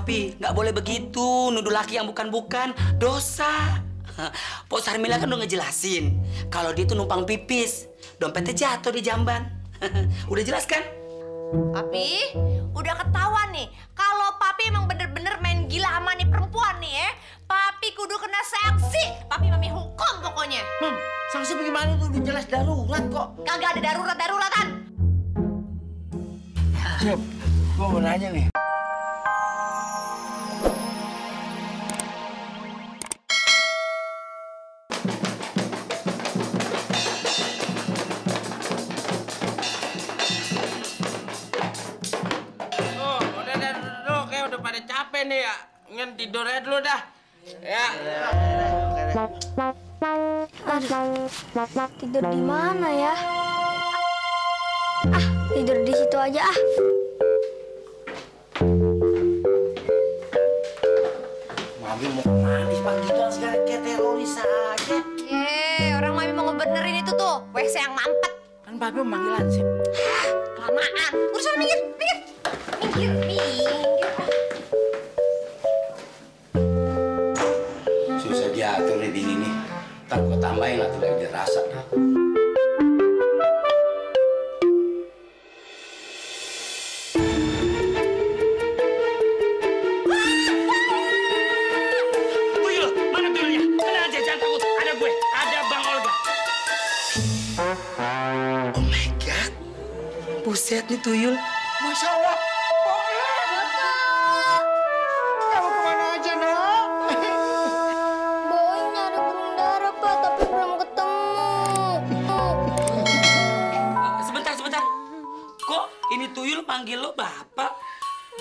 Papi, nggak boleh begitu. Nuduh laki yang bukan-bukan, dosa. Pok Sarmila kan udah ngejelasin kalau dia tuh numpang pipis, dompetnya jatuh di jamban. Udah jelas kan? Papi, udah ketahuan nih kalau Papi emang bener-bener main gila sama nih perempuan nih ya. Papi kudu kena sanksi. Papi mami hukum pokoknya. Sanksi bagaimana tuh? Udah jelas darurat kok. Kagak ada darurat-daruratan. Sip, gua mau nanya nih. Nih ya, ingin tidur aja dulu dah. Ya. Aduh, tidur di mana ya? Ah, tidur di situ aja ah. Mami mau kemana sih pagi itu segala kayak teroris aja. Orang mami mau ngebenerin itu tuh WC yang mampet. Kan Papi manggilan sih. Kelamaan. Urusan minggir. Susah diatur nih bini nih. Ntar gua tambahin atau lagi dirasa. Tuyul, mana tuyulnya? Tenang aja, jangan takut. Ada gue, ada Bang Olga. Oh my God. Buset nih tuyul. Masya Allah. Kamu kemana aja, nak? Boy nyari burung dara, Pak, tapi belum ketemu. Sebentar. Kok ini tuyul panggil lo bapak?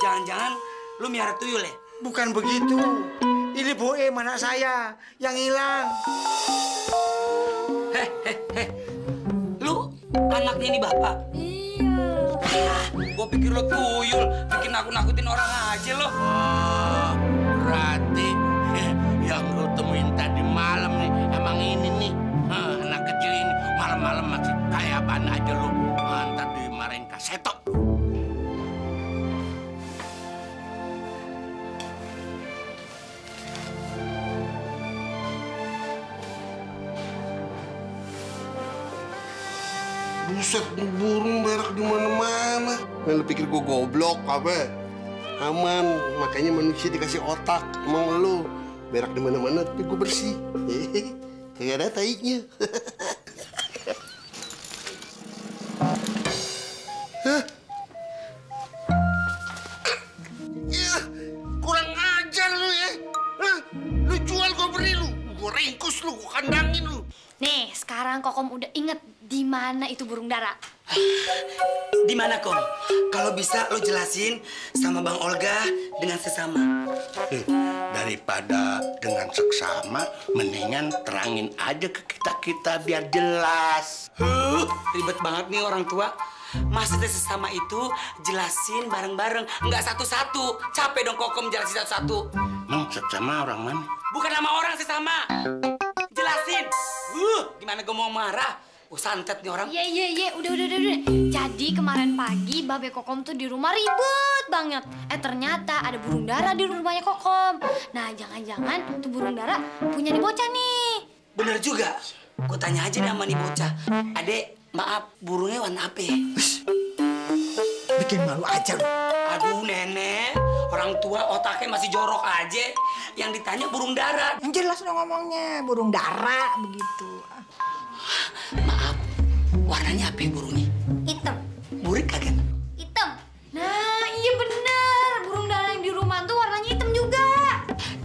Jangan-jangan lu miara tuyul ya? Bukan begitu. Ini Boe, anak saya yang hilang. Lu anaknya ini bapak? Iya. Gua pikir lo tuyul, bikin nakut-nakutin orang aja lo. Oh, berarti yang lu temuin tadi malam nih emang ini nih. Anak kecil ini malam-malam masih kayak apaan aja lu. Ntar dimarahin kasetok. Buset, burung berak di mana-mana. Nah, lu pikir gua goblok apa? Aman, makanya manusia dikasih otak. Emang lu berak di mana-mana tapi gua bersih. Hehehe, kagak ada tainya. Hah? Ya, kurang ajar lu ya. Hah? Lu jual gua beri lu. Gua ringkus lu, gua kandangin lu. Nih, sekarang Kokom udah inget di mana itu burung dara. Di mana, Kom? Kalau bisa lo jelasin sama Bang Olga dengan sesama. Daripada dengan seksama, mendingan terangin aja ke kita biar jelas. Ribet banget nih orang tua. Maksudnya sesama itu jelasin bareng-bareng, nggak satu-satu. Capek dong Kokom jelasin satu-satu. Emang seksama orang mana? Bukan nama orang sesama. Jelasin. Gimana gue mau marah? Santet nih orang. Iya, udah. Jadi kemarin pagi Babe Kokom tuh di rumah ribet banget. Ternyata ada burung dara di rumahnya Kokom. Nah, jangan-jangan tuh burung dara punya nih bocah nih. Bener juga. Gue tanya aja nih sama nih bocah. Adek, maaf, burungnya warna apa ya? Bikin malu aja lu. Aduh, nenek. Orang tua otaknya masih jorok aja. Yang ditanya burung dara. Yang jelas dong ngomongnya, burung dara begitu. Maaf, warnanya apa ya burungnya? Hitam. Burik kagak? Hitam. Nah, iya bener. Burung dara yang di rumah tuh warnanya hitam juga.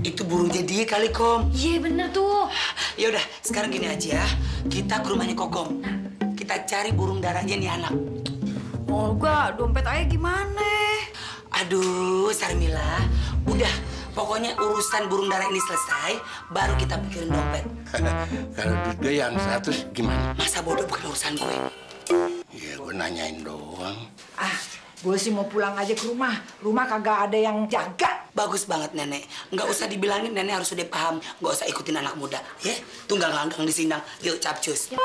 Itu burungnya dia kali, Kom. Iya bener tuh. Ya udah, sekarang gini aja ya. Kita ke rumahnya Kokom. Kita cari burung daranya nih anak. Olga, dompet ayah gimana? Aduh, Sarmila. Udah, pokoknya urusan burung dara ini selesai, baru kita pikirin dompet. Kalau duit gue yang 100 gimana? Masa bodoh bukan urusan gue? Ya gue nanyain doang. Gue sih mau pulang aja ke rumah. Rumah kagak ada yang jaga. Bagus banget, Nenek. Nggak usah dibilangin, Nenek harus udah paham. Nggak usah ikutin anak muda, ya? Tunggang langgang di sindang. Yuk, capcus.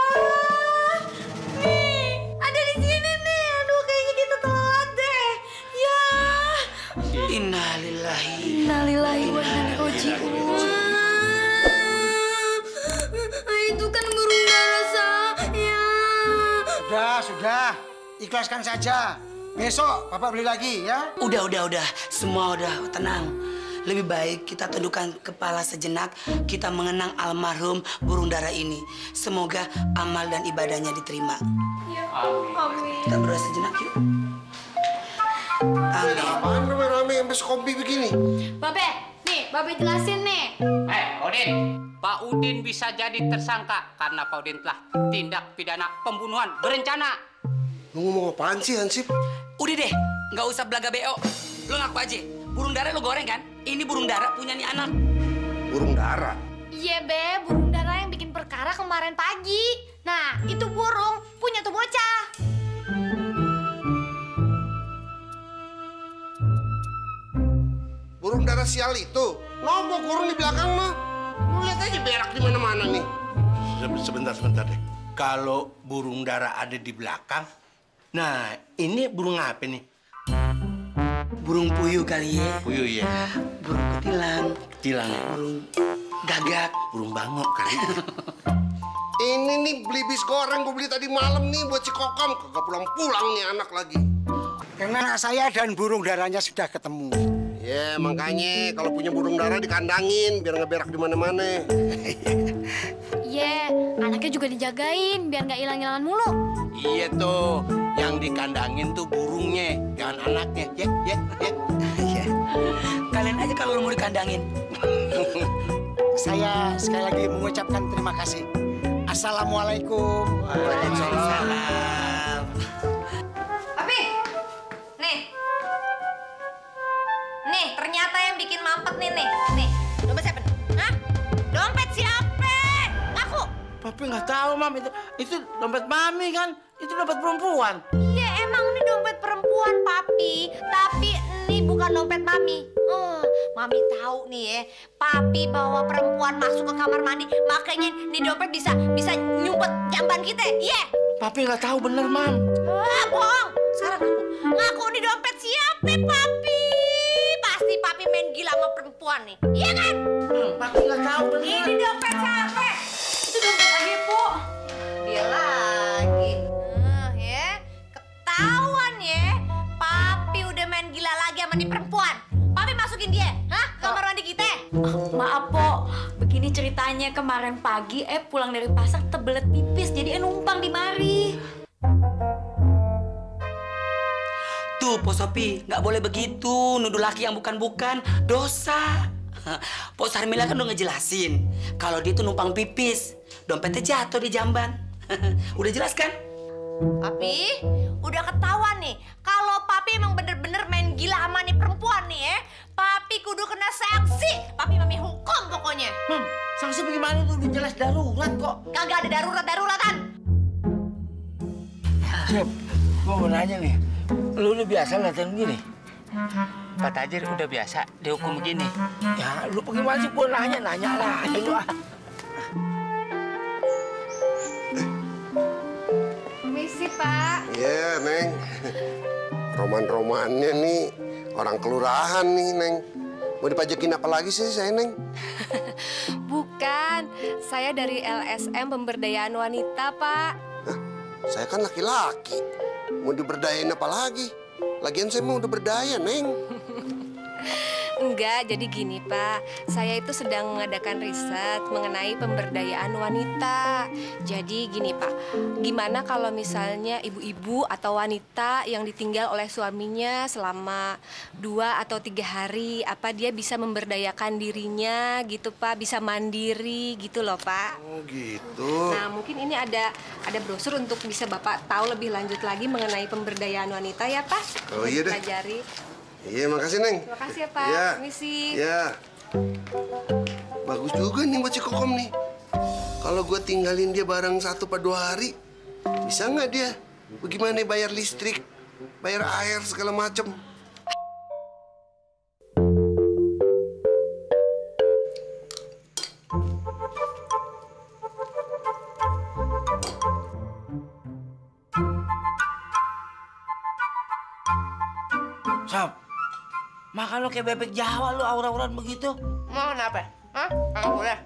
Ada di sini nih. Aduh, kayaknya kita telat deh. Ya. Innalillahi Sudah, ikhlaskan saja. Besok Bapak beli lagi ya. Udah. Semua udah tenang. Lebih baik kita tundukkan kepala sejenak, kita mengenang almarhum burung dara ini. Semoga amal dan ibadahnya diterima. Amin. Kita berdoa sejenak yuk. Ada apaan rame-rame sampai sekompi begini? Babe, nih, Babe jelasin nih. Udin, Pak Udin bisa jadi tersangka karena Pak Udin telah tindak pidana pembunuhan berencana. Lu ngomong apaan sih, Hansip? Udah deh, nggak usah belaga BO. Lo ngaku aja, burung dara lo goreng kan? Ini burung dara punya nih anak. Burung dara? Iya, Be, burung dara yang bikin perkara kemarin pagi. Nah, itu burung punya tuh bocah. Burung dara sial itu? Nombok burung di belakang mah. Lu lihat aja berak di mana-mana nih. Sebentar deh. Kalau burung dara ada di belakang, nah ini burung apa nih? Burung puyuh kali ya. Puyuh ya. Burung kutilang. Kutilang. Burung gagak. Burung bangok kali. Ini nih belibis goreng gue beli tadi malam nih buat si Kokom. Kagak pulang-pulang nih anak lagi. Karena saya dan burung daranya sudah ketemu. Ya makanya kalau punya burung dara dikandangin biar nggak berak di mana-mana. Iya, anaknya juga dijagain biar nggak hilang-hilangan mulu. Iya tuh, yang dikandangin tuh burungnya, jangan anaknya. Ya. Kalian aja kalau mau dikandangin. Saya sekali lagi mengucapkan terima kasih. Assalamualaikum. Waalaikumsalam. Papi, nih ternyata yang bikin mampet nih. Dompet siapa nih? Hah? Dompet siapa? Ngaku. Papi nggak tahu, Mam. Itu dompet Mami kan? Itu dompet perempuan. Iya, emang ini dompet perempuan, Papi. Tapi ini bukan dompet Mami. Mami tahu nih ya, Papi bawa perempuan masuk ke kamar mandi, makanya nih dompet bisa nyumpet jamban kita. Iya. Papi nggak tahu bener, Mam. Bohong. Sekarang ngaku nih dompet siapa, Papi? Pasti Papi main gila sama perempuan nih. Iya kan? Papi nggak tahu bener. Ini dompet siapa? Itu dompet lagi, Bu. Dia lagi. Ya. Ketahuan ya. Papi udah main gila lagi sama nih perempuan. Papi masukin dia, hah? Kamar mandi kita. Maaf, Po. Begini ceritanya, kemarin pagi pulang dari pasar tebelet pipis, jadi numpang di mari. Tuh, Po Sopi, nggak boleh begitu. Nuduh laki yang bukan-bukan, dosa. Po Sarmila kan udah ngejelasin kalau dia tuh numpang pipis, dompetnya jatuh di jamban. Udah jelas kan? Papi, udah ketahuan nih. Kalau Papi emang bener-bener main gila sama nih perempuan nih ya. Papi kudu kena sanksi. Papi mami hukum pokoknya. Mam, sanksi bagaimana tuh? Udah jelas darurat kok. Kagak ada darurat-daruratan. Sip, gua mau nanya nih. Lu udah biasa latihan begini? Pak Tajir udah biasa dihukum begini. Ya, lu bagaimana sih? Gua nanya lah. Ayo, Permisi, Pak. Iya, Neng. Roman-romannya nih orang kelurahan nih, Neng. Mau dipajakin apa lagi sih saya, Neng? Bukan, saya dari LSM Pemberdayaan Wanita, Pak. Hah? Saya kan laki-laki. Mau diberdayain apa lagi? Lagian saya mau udah berdaya, Neng. Enggak, jadi gini, Pak. Saya itu sedang mengadakan riset mengenai pemberdayaan wanita. Jadi gini, Pak. Gimana kalau misalnya ibu-ibu atau wanita yang ditinggal oleh suaminya selama 2 atau 3 hari, apa dia bisa memberdayakan dirinya gitu, Pak? Bisa mandiri gitu loh, Pak. Oh, gitu. Nah, mungkin ini ada brosur untuk bisa Bapak tahu lebih lanjut lagi mengenai pemberdayaan wanita ya, Pak. Oh, iya deh. Pelajari. Iya, makasih, Neng. Terima kasih ya, Pak. Iya. Permisi. Iya. Bagus juga nih buat si Kokom nih. Kalau gue tinggalin dia bareng 1 atau 2 hari, bisa nggak dia? Bagaimana bayar listrik, bayar air, segala macem? Sob, makan lo kayak bebek Jawa lu aura-auran begitu. Mau kenapa? Hah? Nggak boleh.